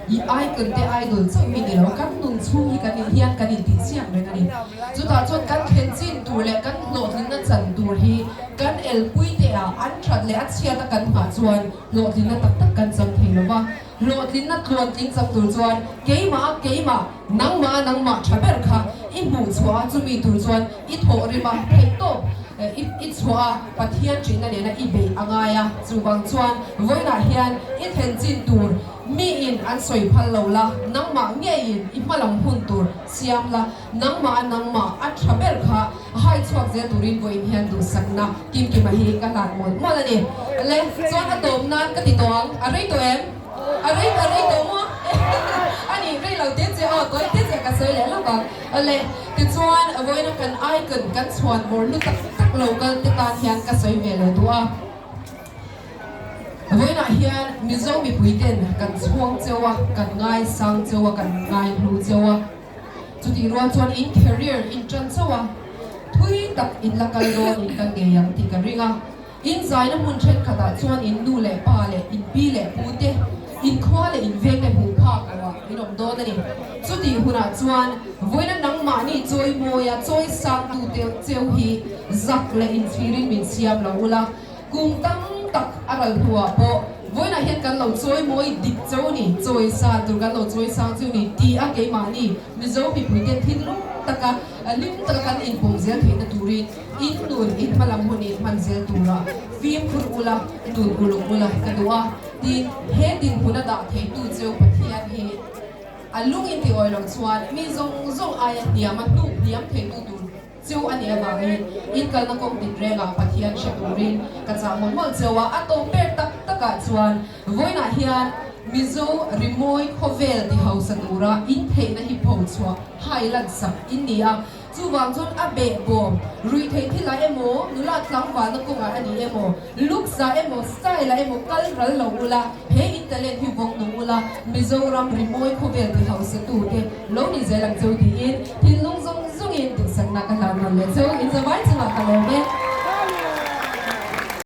I icon te idol chauh hi ni lo, kan nun chhung hi kan in hian kan intih chiang reng a ni. Chutah chuan kan thlen chin tur leh kan hlawhtlinna chan tur hi kan elpui te ah an that leh a chhiat a kan nghah chuan hlawhtlinna tak tak kan chang thei lo va. Hlawhtlinna tluantling chang tur chuan keimah a keimah, nangmah a nangmah tha ber kha i hmuh chhuah a, chumi tur chuan i thawh rim a, theihtawp i chhuah a, Pathian ṭihna nena i beih a ngai a. Chuvang chuan vawiinah hian i thlen chin tur miin an sawi phal lo la, nangmah ngeiin i hmalam hun tur siam la, nangmah a nangmah a tha ber kha hai chhuak zel turin vawiin hian duhsakna Kimkima hi ka hlat mawlh mawlh a ni. Le, chuan a tawp nan ka ti tawh ang, a rei tawh em? A rei a rei tawh maw? A nih rei lo te che aw, tawi te che ka sawi leh lawk ang. Le, tichuan vawiina kan icon kan chhuan vawr lu tak tak lo kal te tan hian ka sawi ve leh duh a. Vawiinah hian Mizo mipui ten kan chhuang cheu a, kan ngaisang cheu a, kan ngaihlu cheu a. Chutih rual chuan in career in tan chauh a, thui tak in la kal dawn in ka ngei ang tih ka ring a. In zaina hmun thenkhatah chuan in nu leh pa leh in pi leh pu te, in khua leh in veng te hmuh phak loh ah in awm dawn a ni. Chutih hunah chuan vawiina nangmahni chawi mawia chawi sang tu te cheu hi zak leh inchhirin min siam lo ula, kum tam tak a ral hnuah pawh vawiinah hian kan lo chawi mawi dik cheu ni, chawi san tur kan lo chawi sang cheu ni ti a keimahni Mizo mipuite thinlung taka lim taka kan inpawm zel theihna turin In nun in hmalam hun in hman zel tura fimkhur ula, nun uluk ula ka duh a, tin, he dinhmun a dah theitu cheu Pathian hi a lung in ti awi loh chuan mi zawng zawng aia hniam a hnuk hniam theitu tur cheu a nih avangin in kalna kawng din rengah Pathian hre turin ka chah mawlh mawlh cheu a, a tawp ber tak takah chuan vawiinah hian Mizo rimawi khawvel ti hausa tura in theihna hi pho chhuah highlight sak in ni a. Chuvang chuan a beh bawm, ruih theih thil ah emaw, nula tlangvalna kawngah a ni emaw, looks ah emaw, style ah emaw kal ral lo ula, he in talent hi vawng nung ula, Mizoram rimawi khawvel ti hausa tu te lo ni zel ang cheu tiin thinlung zawng zawngin duhsakna ka hlan nawn leh cheu. Inzavai chungah ka lawm e.